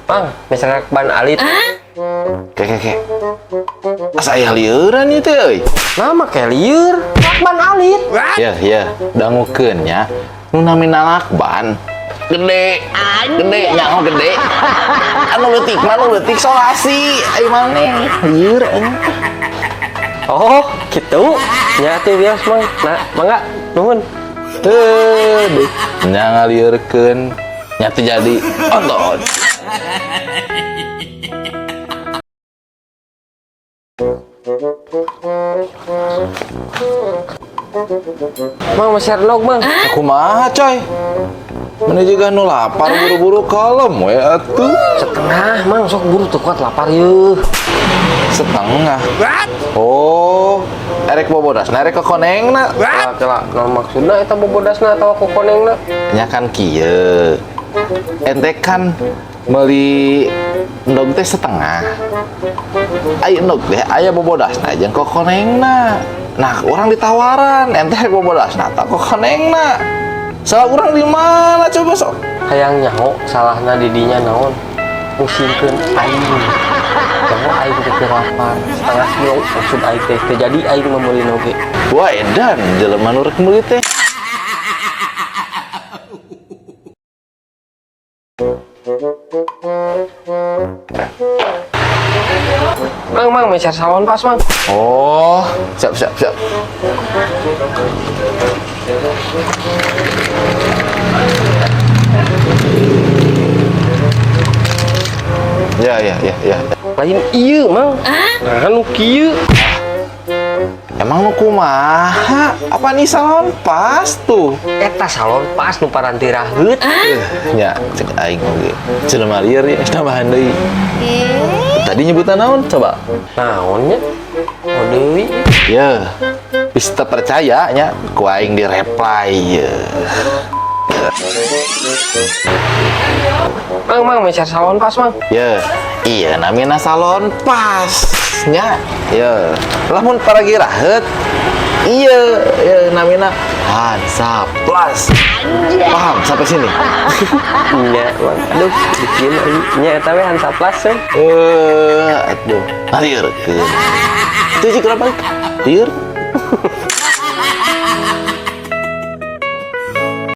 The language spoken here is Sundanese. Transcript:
Mang, misalnya ban alit. Ke ke ke. Asa aya lieuran ieu teh euy. Nah, make lieur. Lakban alit. Ya, ya, dangukeun nya. Nu namina lakban. Gede. Gede nyaho gede. Anu leutik mah nu leutik solasi. Ayo maneh lieur euy. Oh, gitu. Nya atuh bias, Mang. Nah, mangga, nuhun. Heuh, nya ngalieurkeun. Nya teu jadi ontot. Mang, masih endog, Mang. Kumaha coy? Mana juga nu lapar buru-buru kalem we atuh. Setengah, Mang, sok buru tuh kuat lapar yeuh. Setengah. Oh, erek bobodasna erek kokonengna. Kela kela, naon maksudna eta bobodasna atawa kokonengna? Nya kan kieu. Ente kan meuli endog teh setengah. Aya endog teh aya bobodasna jeung kokonengna. Nah, urang ditawaran, ente rek bobodasna atawa kokonengna. Salah urang di mana coba sok? Hayang nyaho salahna di dinya naon? Musingkeun aing. Nyaho aing teh keur lapar. Setengah kilo maksud aing teh teu jadi aing mah meuli oge. Wah, edan jelema nu rek meuli teh. Mang, Mang, meser salon pas, Mang. Oh, siap siap siap. Ya ya ya ya. Lain ieu, Mang. Nah, nu kieu. Emang nu kumaha? Apa nih salon pas tuh? Eta salon pas nu paranti raheut. Ya, cek aing oge. Jelema lieur ya, tambahan deui. Tadi nyebutan naon coba? Naonnya? Oh deui. Ya, bisa percaya nya ku aing di reply ya. Mang, Mang, meser salon pas, Mang. Ya, iya namina salon pas nya. Ya, lamun paragi raheut iya, ya namina Hansa Plus. Paham sampai sini? Nya, Mang. Aduh, bikin aing. Nya eta we Hansa Plus we. Aduh, lieur. Itu sih kenapa? Lieur.